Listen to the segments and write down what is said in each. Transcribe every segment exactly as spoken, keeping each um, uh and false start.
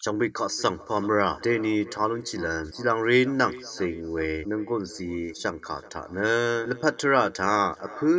Shvngbe kaq svng pamra deni talun chilvm zilang ri nvng zing we nvnggùn zi shvngkà taq nø lvpat tvrà taq vpǿ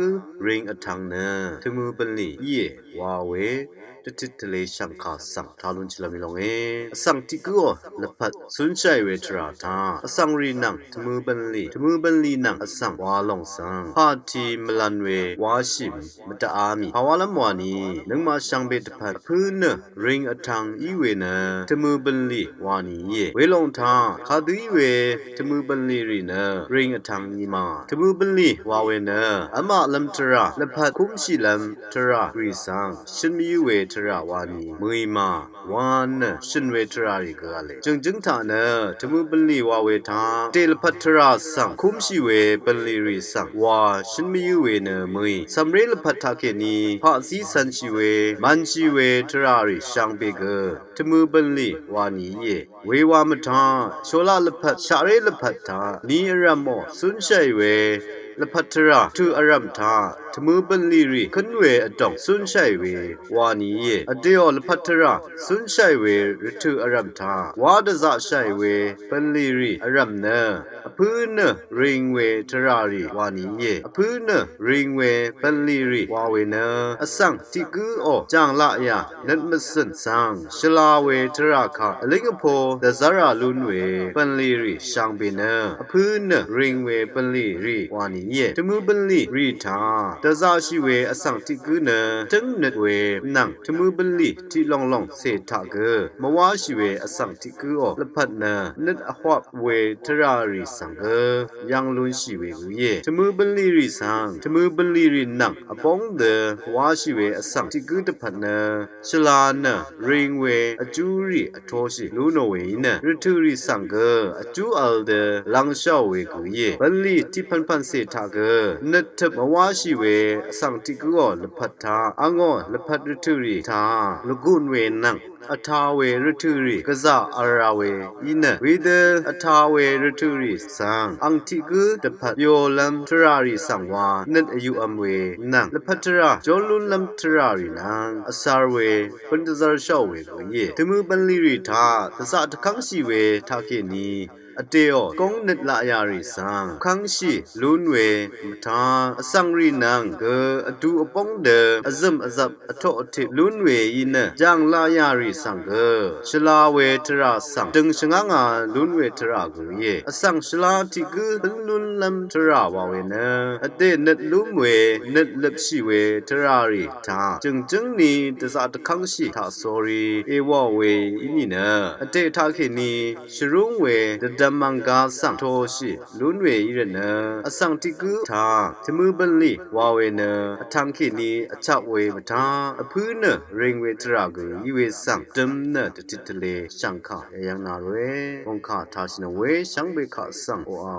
ring vtvng nø tvmø bv̀nlì íe wa we dvtit tvle shvngkà svng talun chilvm í longe. Vsvng tiq gǿò lvpat cúnshàì we tvrà taq vsvng rì nvng tvmø bv̀nlì, tvmø bv̀nlì nvng vsvng wa lòng svng pàti mvlvn we washì mvdaqá mì pàwálv́m wani nøngmaq shvngbe dvpvt vpǿ nø ring vtvng í we nø tvmø bv̀nlì wani íe. Welòng taq kadø í we tvmø bv̀nlì rì nø ring vtvng í ma. Tvmø bv̀nlì wa we nø vmaqlv́m tvrà lvpat kúmshìlv́m tvrà rì svng shøn mvyǿ we tvrà wani mø̀í ma wa nø shø̀n we tvrà rì gø v̄le. Jø̀ngjǿng taq nø tvmø bv̀nlì wa we taq dè lvpat tvrà svng kúmshì we bv̀nlì rì svng wa shøn mvyǿ we nø mø̀í. Cv̀mré lvpat taqkèní paqzí cv̄nshì we mv̄nshì we tvrà rì shvngbe gø tvmø bv̀nlì wani íe. Wewa mvtaq sholaq lvpat shaqré lvpat taq ni vrv̀mò cúnshàì we lvpat tvrà tøq vrv̀m taq tvmø bv̀nlì rì kǿn we vdòng cúnshàì we wani íe. Vdèò lvpat tvrà cúnshàì we rvtøq vrv̀m taq wá dvzaqshàì we bv̀nlì rì vrv̀m nø vpǿ nø ring we tvrà rì wani íe. Vpǿ nø ring we bv̀nlì rì wa we nø vsvng tiq gǿò jàng laqyà nøt mvcø̀n svng shvla we tvrà kaq vlíng vpo dvzv́rà lún we bv̀nlì rì shvngbe nø vpǿ nø ring we bv̀nlì rì wani íe. Tvmø bv̀nlì rì taq dvzaqshì we vsvng tiq gǿ nø tǿng nøt we nvng tvmø bv̀nlì tiq lòng lòng cè taq gø mvwáshì we vsvng tiq gǿò lvpat nø nøt vhwap we tvrà rì svng gø yv́ng lúnshì we gø íe. Tvmø bv̀nlì rì svng tvmø bv̀nlì rì nvng vbóng dø wáshì we vsvng tiq gǿ dvpvt nø shvla nø ring we vjú rì vtoshì lú nò we í nø rvtøq rì svng gø vjú vl dø lvngshàò we gø íe. Bv̀nlì tiq pv̀npv̀n cè taq gø nøt tøp mvwáshì we vsvng tiq gǿò lvpat taq angò lvpat rvtøq rì taq lvgùn we nvng vta we rvtøq rì gvzà vl ra we í nø wedø vta we rvtøq rì svng ang tiq gǿ dvpvt yolv́m tvrà rì svng wa nøt vyuqvm we nvng lvpat tvrà jólúnlv́m tvrà rì nvng vsvr we bøn dvzv́rshàò we gø íe. Tvmø bv̀nlì rì taq dvzaq dvkv́ngshì we taqkèní vdèò góng nøt laqyà rì svng dvkv́ngshì lún we mvtaq vsvng rì nvng gø vdu vbóng dø vzø̀m vzvp vtoq vtip lún we í nø jàng laqyà rì svng gø shvla we tvrà svng døng shvngánga lún we tvrà gø íe. Vsvng shvla tiq gǿ bǿn lúnlv́m tvrà wa we nø vdè nøt lúm we nøt løpshì we tvrà rì taq jø̀ngjǿng ni dvzaq dvkv́ngshì taq sórí èwàò we í nìnø vdè taqkèní shvrúng we dvdvm mv̀nggá svng vtoshì lún we í rvt nø vsvng tiq gǿ taq tvmø bv̀nlì wa we nø vtvng kèní vchap we mvtaq vpǿ nø ring we tvrà gø í we svng døm nø dvtit tvle shv̀ngkà èyv̀ng nà ròe. Bòngkà tashì nò we shvngbe kaq svng oqà